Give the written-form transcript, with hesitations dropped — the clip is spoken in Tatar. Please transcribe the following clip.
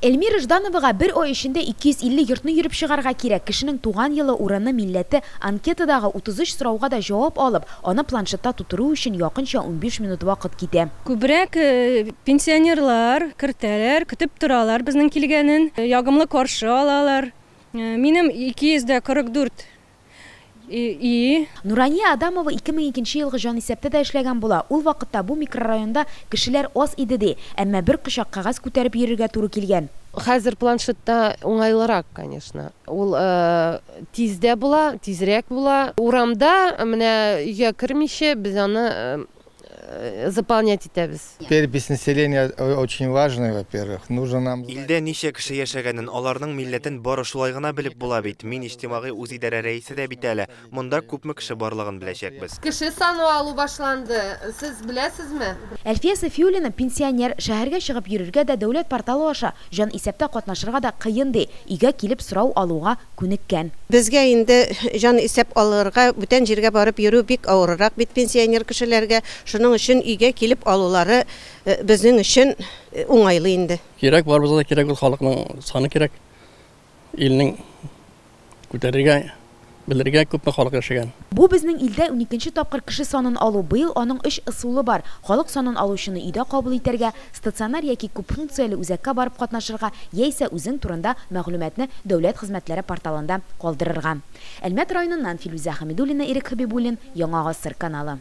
Эльмира Ждановага бер ай эчендә 250 йортны йөреп чыгарга кирәк. Кешенең туган елы, урыны, милләте, анкетадагы 33 сорауга да җавап алып, аны планшетта тутыру өчен якынча 15 минут вакыт китә. Күбрәк пенсионерлар кертәләр, көтеп торалар безнең килгәнен, ягымлы каршы алалар. Минем 244 и. Нурания Адамова 2002 елгы җанисәптә дә эшләгән була. Ул вакытта бу микрорайонда кешеләр аз иде ди. Әмма бер кочак кәгазь күтәреп йөрергә туры килгән. Хәзер планшетта уңайлырак, конечно. Ул тиз дә була, тизрәк була. Урамда менә өйгә кермичә без аны заполнять итәбез. Перепись населения очень важная, во-первых. Нужно нам знать. Илдә ничә кеше яшәгәнен, аларның милләтен бары шулай гына белеп була бит. Мин иҗтимагый үзидарә рәисе дә бит әле. Монда күпме кеше барлыгын беләчәкбез. Кеше саны алу башланды, сез беләсезме? Әлфия Сафиуллина, пенсионер, шәһәргә чыгып йөрергә дә, дәүләт порталы аша җанисәптә катнашырга да кыен, ди. Өйгә килеп сорау алуга күнеккән. Безгә инде җанисәп алырга бүтән җиргә барып йөрү бик авыррак бит пенсионер кешеләргә. Шуның өчен өйгә килеп алулары безнең өчен уңайлы инде. Кирәк, барыбызга да кирәк ул халыкның саны кирәк. Илнең күтәрергә, белергә күпме халык яшәгән. Бу безнең илдә уникенче тапкыр кеше санын алу. Быел аның өч ысулы бар, халык санын алучыны өйдә кабул итәргә, стационар яки күпфункцияле үзәккә барып катнашырга яисә үзең турында мәгълүматны дәүләт хезмәтләре порталында калдырырга. Әлмәт районыннан Филүзә Хәмидуллина, Ирек Хәбибуллин, Яңа Гасыр каналы.